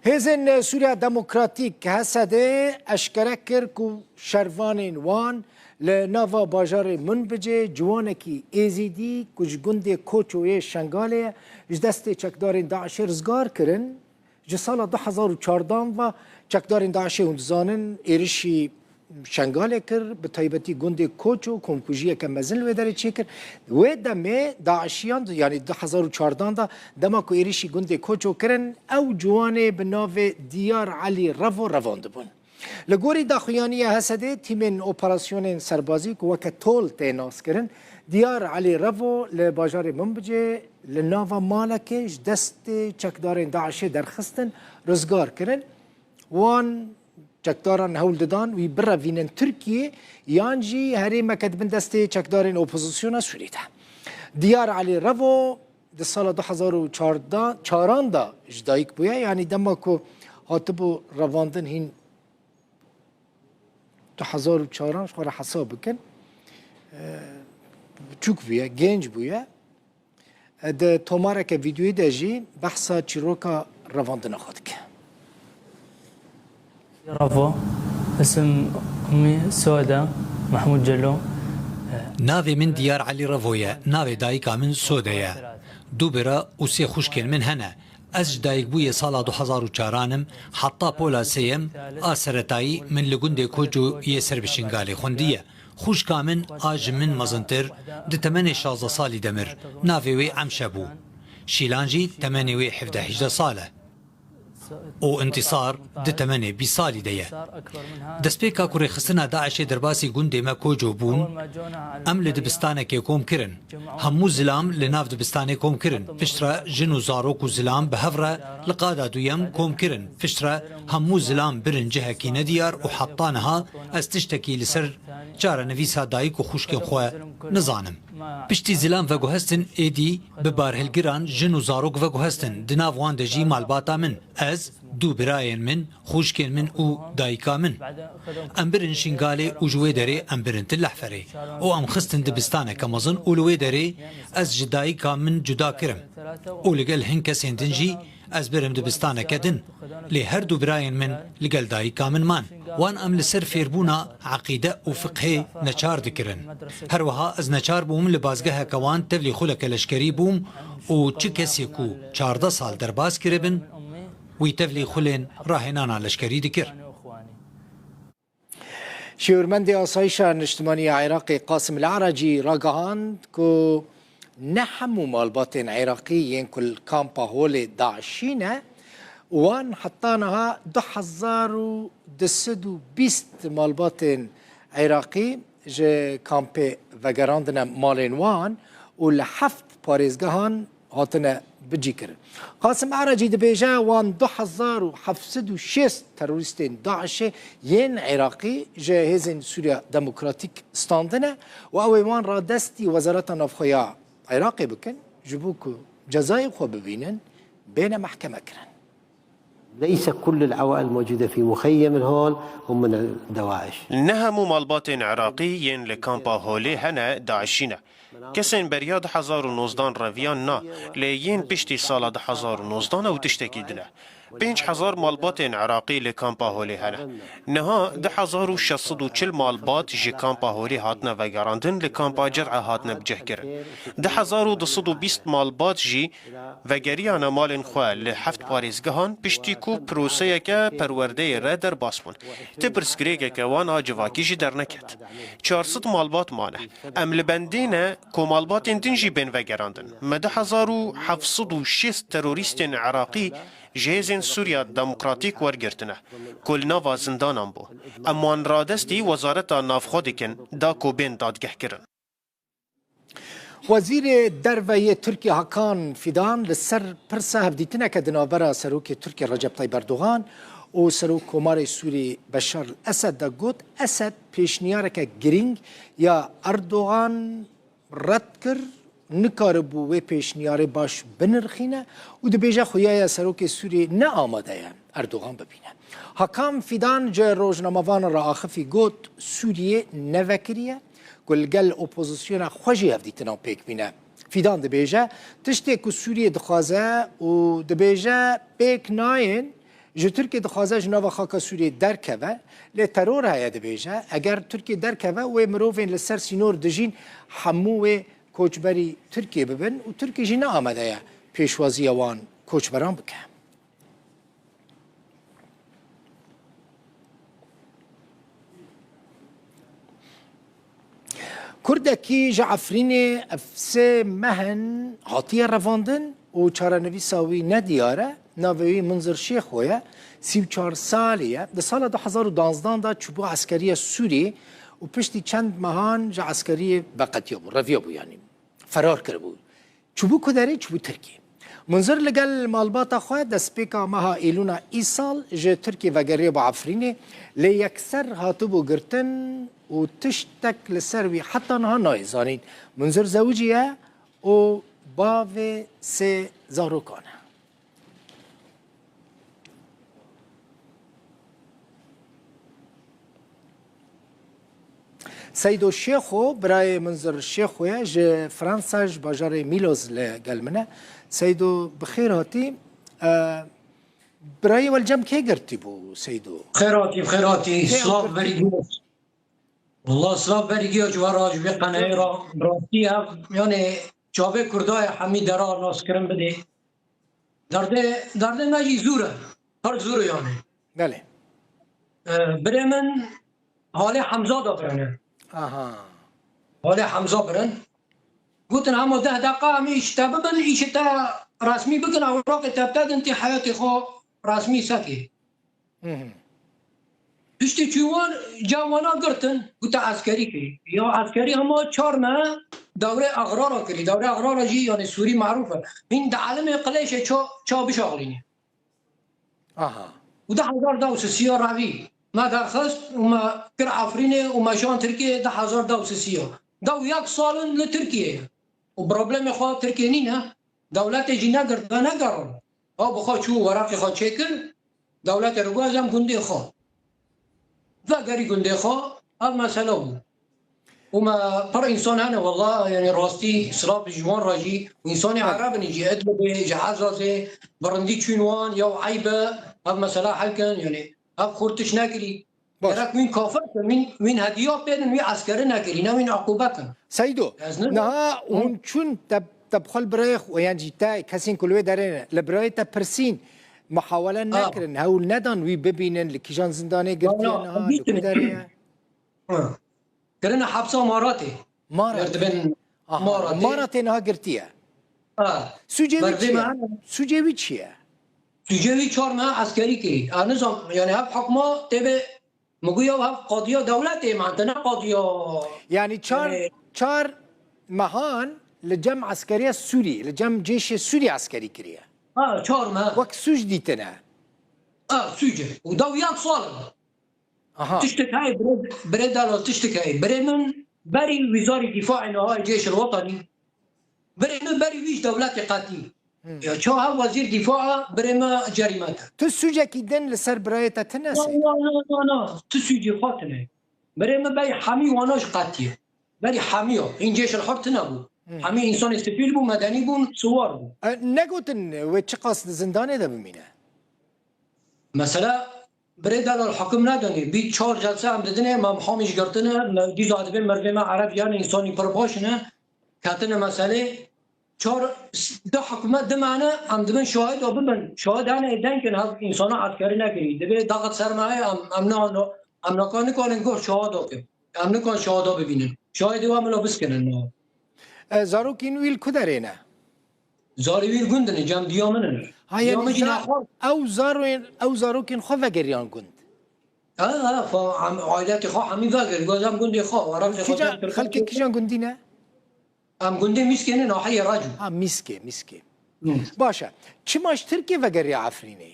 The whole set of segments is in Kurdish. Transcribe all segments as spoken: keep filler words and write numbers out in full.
Hêzên Sûriya Demokratîk, H S D, eşkere kir ku şervanên wan li nava bajarê Minbicê ciwanekî Êzîdî ku ji gundê Koço yê Şengalê ye, ji destê çekdarên DAIŞê rizgar kirin. Ji sala du hezar û çardan ve çekdarên DAIŞê, hûn dizanin, êrişî Şengalê kir, bi taybetî gundê Koço komkujiyeke mezin li wê derê çêkir. Wê demê DAIŞiyan, yanî du hezar û çardan de, dema ku êrişî gundê Koço kirin, ew ciwanê bi navê Diyar Elî Revo revandibûn. Li gorî daxuyaniya H S D, tîmên operasyonên serbazî ku weke tol tê naskirin, Diyar Elî Revo li bajarê Minbicê li nava malekê ji destê çekdarên DAIŞê derxistin, rizgar kirin. Wan çekdaran hewl didan wî birevînin Tirkiyê, yan jî herêmeke di bin destê çekdarên opozisyona Sûrî de. Diyar Elî Revo di sala du hezar û çardeh, çaran de ji dayik bûye, yanî dema ku hatibû revandin hîn du hezar û çaran, ji xwe re hesab bikin. Ee, biçûk bûye, genc bûye. Di tomareke vîdyoyî de jî behsa çîroka revandina xwe dike. Revo, isim Umî, Soda, Mahmud Celo. Navê min Diyar Elî Revo ye, navê dayika min Sode ye. Du bira û sê xwişkên min hene. Ez ji dayikbûyê sala du hezar û çaran im, heta pola sêyem a seretayî min li gundê Koço yê ser bi Şingalê xwendiye. Xwişka min a ji min mezintir, di temenê şazdeh salî de mir. Navê wê Emşe bû. Şîlan jî temenê wê hevdeh hejdeh sal e. Û Întisar di temenê bîst salî de ye. Destpêka ku rêxistina DAIŞê derbasî gundê me Koço bûn, em li dibistanekê kom kirin. Hemû zilam li nav dibistanê kom kirin. Piştre jin û zarok û zilam bi hev re li qada duyem kom kirin. Piştre hemû zilam birin cihekî nediyar û heta niha ez tiştekî li ser çarenivîsa dayik û xwişkên xwe nizanim. Piştî zilam veguhestin, êdî bi barhilgiran jin û zarok veguhestin, di nav wan de jî malbata min, ez, du birayên min, xwişkên min û dayika min. Em birin Şingalê û ji wê derê em birin Tillehferê û em xistin dibistaneke mezin û li wê derê ez ji dayika min cuda kirim û li gel hin kesên din jî ez birim dibistaneke din. Lê her du birayên min li gel dayika min man. Wan em li ser fêrbûna eqîde û fiqhê neçar dikirin. Her wiha ez neçar bûm li bazgeheke wan tevlî xuleke leşkerî bûm û çi kesê ku çardeh sal derbas kiribin, wî tevlî xulên rahênana leşkerî dikir. Şêwirmendê Asayîşa Niştimanî ya Iraqê Qasim El Aracî ragihand ku ne hemû malbatên Iraqî yên ku li kampa holê DAIŞî ne, wan heta niha du hezar û du sed û bîst malbatên Iraqî ji kampê vegerandine malên wan û li heft parêzgehan hatine bicîkirin. Qasim Erecî dibêje, wan du hezar û heft sed û şêst terorîstên DAIŞê yên Iraqî ji Hêzên Sûriya Demokratîk standine û ew ê wan radestî Wezareta Navxwe ya Iraqê bikin, ji bo ku cezayê xwe bibînin, bêne mehkeme kirin. ليس كل العوائل موجودة في مخيم الهول هم من دواعش. Ne hemû malbatên Iraqî yên li kampa Holê hene DAIŞî ne. Kesên beriya du hezar û nozdan reviyan na, lê yên piştî sala du hezar û nozdan ew tiştekî din e. Pênc hezar malbatên Iraqî li kampa Holê hene. Niha du hezar û şeş sed û çil malbat ji kampa Holê hatine vegerandin, li kampa Cir'e hatine bicihkirin. Du hezar û du sed û bîst malbat jî vegeriyane malên xwe li heft parêzgehan, piştî ku proseyeke perwerdeyê re derbas bûn. Ti pirsgirêkeke wan a civakî jî derneket. Çar sed malbat mane. Em li bendê ne ku malbatên din jî bên vegerandin. Me du hezar û heft sed û şêst terorîstên Iraqî ji Hêzên Sûriya Demokratîk wergirtine, ku li nava zindanan bû. Em wan radestî Wezareta Navxwe dikin, da ku bên dadgehkirin. Wezîrê Derve yê Tirkiyê Hakan Fidan li ser pirsa hevdîtineke di navbera Serokê Tirkiyê Recep Tayyip Erdogan û Serokkomarê Sûrî Beşar el Esed de got, Esed pêşniyareke girîng ya Erdogan red kir, nikaribû wê pêşniyarê baş binirxîne û dibêje xuya ya Serokê Sûrî ne amade ye Erdogan bibîne. Hakan Fidan ji rojnamevanan re axifî got, Sûriyê nevekiriye ku li gel opozisyona xwe jî hevdîtinan pêk bîne. Fidan dibêje, tiştê ku Sûriyê dixwaze û dibêje pêk nayên, Ji Tirkiyê dixwaze ji nava xaka Sûriyê derkeve, lê teror heye dibêje, eger Tirkiyê derkeve, wê mirovên li ser sînor dijîn hemû wê koçberî Tirkiyê bibin û Tirkiye jî ne amade ye pêşwaziya wan koçberan bike. Kurdekî ji Efrînê ev sê meh in hatiye revandin û çarenivîsa wî ne diyar e. Navê wî Munzir Şêxo ye, sî û çar salî ye. Di sala du hezar û duwazdeh de çûbû eskeriya Sûriyê û piştî çend mehan ji eskeriyê veqetiyabû, reviyabû yanî. Ferar kiribû. Çûbû ku derê, çûbû Tirkiyê. Munzir li gel malbata xwe destpêka meha Îlûna îsal ji Tirkiyê vegeriye bo Efrînê, lê yekser hatibû girtin û tiştek li ser wî heta niha nayê zanîn. Munzir zewicî ye û bavê sê zarokan e. Seydo Şêxo, birayê Munzir Şêxo ye, ji Fransa, ji bajarê Mîloz li gel min e. Seydo, bi xêr hatî. E, birayê we li cem kê girtî bû, Seydo? Xêr hatî, bi xêr hatî. Kê ew Silav girtî? Berî giyoç. Wallah, silav berî giyoç, we re ji vê qeneyê re rastî ev, yani çavê Kurda ye, hemî dera nas kirin bidê. Derdê, derdê me jî zûr e. Her zûr e yani. Belê. E, birê min halê Hemza da birine. Aha. Halê Hemza birin. Gotin hema deh deqa em îş te bibin, îşê te resmî bikin, ewraqê te bidin, tê heyatê xwe resmî sekê. Hı hı. Piştî çû wan, ca wana girtin, gote eskerî kirî. Ya eskerî hema çar me dewrê Agrara kirî. Dewrê Agrara jî, yani Sûrî merûf e. Hîn di elimê qilêşê ça, ça bişaxlînî. Aha. Û du hezar da û sisiya revî. Me derxist û me kir Efrînê û me şan Tirkiyê du hezar da û sisiya. Da û yek sal in li Tirkiyê ye. Û problemê xwe Tirkiyê nîne. Dewletê jî negirt, venegerin. Ew bi xwe çû, weraqê xwe çêkir, dewletê re got, "Ez em gundê xwe." Vegerî gundê xwe, ev mesele bû. Û me pir însan hene, wela, yani rastî, silav ji wan re jî, û însanê Evet. Ereb in jî, Idlibê, ji Ezazê, bi rindî çûn wan, ya eyb e, ev mesela hel kin, yani ev xurt tişt nekirî. Baş. Gerek wîn kafir kin, wîn, wîn hediya pê din, wî eskeri nekirî, ne wîn uqûbet in. Seydo, Ez ne- niha Hı. hûn çûn te, te bi xwe li birayê xwe, yan jî te kesên ku li wê derê ne, li birayê te pirsîn, muhawele Ha. nekirin, hewl nedan wî bibînin, li kîjan zindanê girtiye Ya, niha, li ku dîtin. derê ye? Ha. Kirine hepsa Maratê. Maratê. Erdibin Aha, Maratê. Maratê niha girtiye. Ha. Sûcê wî Merdê çi ye? me- Sûcê wî çi ye? Sûcê wî çar meha eskerî kirî. A nizam, yani hev hukma tê bê, mi got ya hev qadiya dewletê, ma te ne qadiya. Yani çar, Yani çar mehan li cem eskeriya Sûrî, li cem cêşê Sûrî eskerî kiriye. Ha, çar meha. Wek sûc dîtine. Ha, sûc e. Û da û yek sal e. Aha. Tiştek heye, birê, birê delal, tiştek heye. Birê min berî wizarî dîfaê niha cêşil wetanî. Birê min berî wî ji dewletê qetî. Hmm. Ya çawa wezîr dîfa, birê me cerîme kir. Tu sûcekî din li ser birayê te tine Na, sê? na, na, na, na. Tu sûcê xwe tine. Birê min berî hemî wana ji qetiye. Berî hemî ya. Hîn cêşil hurt tine bû. Hmm. Hemî însanê sivîl bû, medenî bûn, siwar bû. E, negotin wê çiqas di zindanê de bimîne? Mesela, birê delal hukum nedonî. Bî çar celse em didinê, Mam Hamî ji girtine, me dîza dibê merivê me Ereb yan însanî pir baş ne. Ketine meselê, çar, s-, du hikûmet dimane, em dibin şahid o bibin. Şahid hene ê denkin, hev însana eskerî nekirî. Dibê daxit ser me heye, em, em na, no, em naka nikarin gor şahid o kin. Em nikan şahid o bibînin. Şahidê wa milo biskinin no. E, zarokên wî li ku derê ne? Zarê wî li gund in, cem diya min in. Ha, Diya yani min jî za-, naxwe. ew zarên, ew zarokên xwe vegeriyan gund? Ha, ha, fa-, em, ailetê xwe hemî vegir. Goz em gundê xwe, weraqê xwe Kîjan, dem Tirkan xelkê çêkin. kîjan gundî ne? Em gundê Mîskê ne, nahiyê Recû. Ha, Mîskê, Mîskê. Hı. Baş e. Çima ji Tirkiyê vegeriya Efrînê?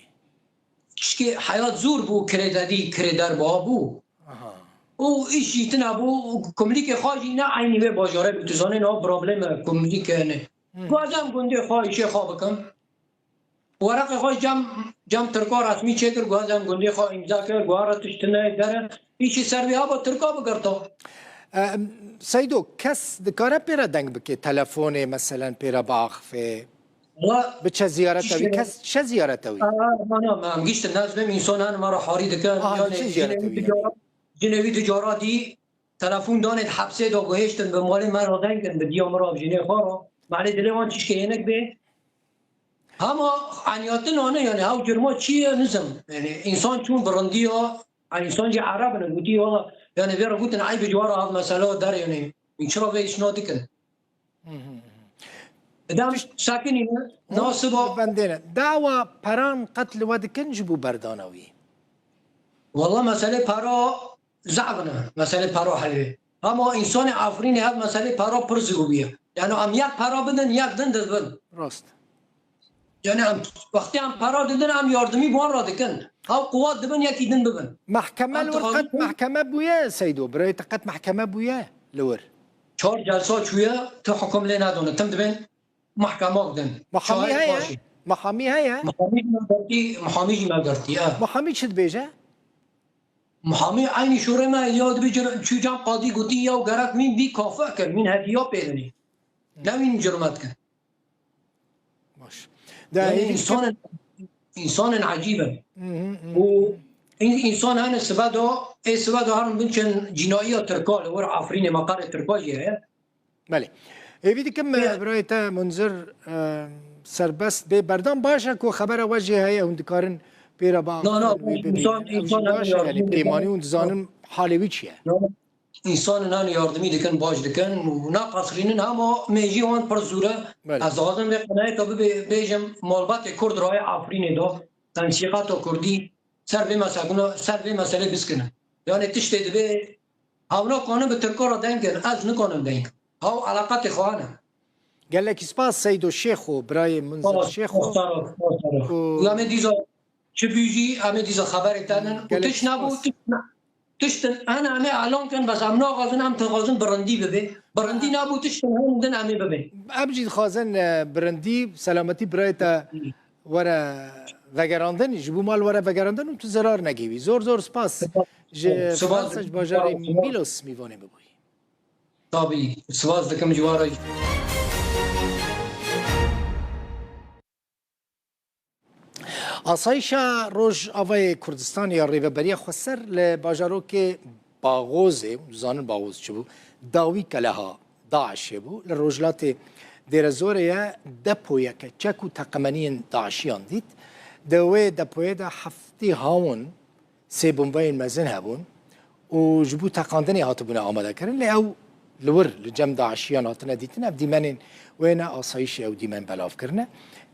Çikê heyat zor bû, kirêdedî, kirêder buha bû. Aha. Û îş jî tine bû, û kumlîkê xwe jî ne eynî vê bajarê bû. Tu zanî niha problem e, kumlîk hene. Hı. Guhaz em gundê xwe, îşê xwe bikim. Weraqê xwe cem, cem Tirka resmî çêkir, guhaz em gundê xwe îmza kir, guhar re tişt tine dere. Îşî ser vê haba Tirka bigirto. Em, Seydo, kes dikare pê re deng bike, telefonê meselen pê re biaxife? Wa biçe ziyareta wî. Kes çe ziyareta wî? Aa, na, na, em giştin, ez bêm, însan hene me re harî dikin. Aha, yani, çi ziyareta wî yani? Cinê wî dicara dî, telefon danê di hepsê de guhêştin, bi malê me re dengin, bi diya min re, bi jinê xwe re. Malê dilê wan tişkê yenik bê. Hema eniyatin ane, yani, hew cirma çi ye, nizim. Yani, însan çûn bi rindiya, yani, însan jî Ereb in, gotî, wala, yani, vê re gotin, eyb ji we re ev mesela der, yani, min çira vê îş nadikin. Hı hı hı. Didem sekinîne, na siba. Bendêne. Dawa peran qet li we dikin ji bo berdana wî? Walla meselê pera zaf in. Meselê pera heye. Ama însanê Efrînê hev meselê pera pir zî bûye. Yani em yek pera bidin, yek din dibin. Rast. Yani em wextê em pera didin, em yardimî bi wan re dikin. Hew quwat dibin, yekî din bibin. Mehkeme li wir qet mehkeme bûye, Seydo? Birayê te qet mehkeme bûye li wir? Çar celsa çûye, tu hukum lê nedane. Tim dibên mahkema gidin. Muhamî heye? Muhamî heye? Muhamî jî me girtî, muhamî jî me girtî, e. Muhamî çi dibêje? Muhamî eynî şûrê me ya dibêje, çû cem qadî gotî, ya gerek min vî kafe kir, min hediya pê dinî. Ne wî min cirmet kir. Baş. Yani, însanên, însanên ecîb in. Hı hı, hı hı. Û în-, însan hene sibe de, ê sibe de herin binçin cînayiya Tirka li wir Efrînê, meqerê Tirka jî heye. Belê. Hêvî dikim, ya, birayê te Munzir, e, serbest bê. Berdan baş e ku xebera we jê heye, hûn dikarin pê re biaxivin, wê bibînin. Ev jî baş e, yani, pêmanî hûn dizanin halê wî çi ye. Însanên hene yardimî dikin, baş dikin û naqesirînin, hema mêjî wan pir zûr e. Belê. Ez dixwazim vê qenayeta bibê-, bêjim, malbatê Kurd rayê Efrînê de, tensîqata Kurdî ser vê meselguna, ser vê meselê biskinin. Yani tiştê dibê, hew nakanin bi Tirka re deng in, ez nikanim deng. Hew eleqetê xwe hene. Gelekî spas Seydo Şêxo, birayê Munzir Şêxo. Spas, spas, spas. Û em ê dîza çi bû jî, em ê dîza xeberê te nin. Û gelek tişt nebû, spas. Tişt ne-, tiştin hene em ê elan kin, bes em naxwazin, em dixwazin bi rindî bibê. Bi rindî nebû, tiştin hene din em ê bibê. Em jî dixwazin, e, bi rindî, selametî birayê te were vegerandin, ji bo mal were vegerandin û tu zerar negihî wî. Zor zor spas. Spas. Ji Fransa, ji bajarê Milos mîvanê min bûyî. Tabî, spas dikim ji we re. Asayişa Rojavayê Kurdistanê ya Rêveberiya Xweser li bajarokê Baxozê, zanin Baxoz çi bû, dawî keleha DAIŞê bû, li rojhilatê Dêrezorê ye, depoyeke çek û teqemeniyên DAIŞiyan dît. Di wê depoyê de heftê hawon sê bombeyên mezin hebûn û ji bo teqandinê hatibûne amadekirin, lê ew li wir li cem DAIŞiyan hatine dîtin. Ev dîmenên wê ne asayişê ew dîmen belav kirine.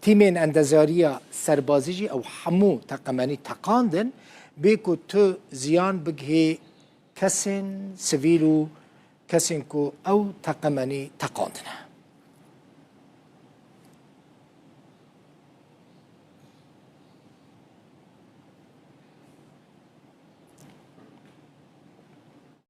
Tîmên endezariya serbazî jî ew hemû teqemenî teqandin, bê ku tu ziyan bigihê kesên sivîl û kesên ku ew teqemenî teqandine.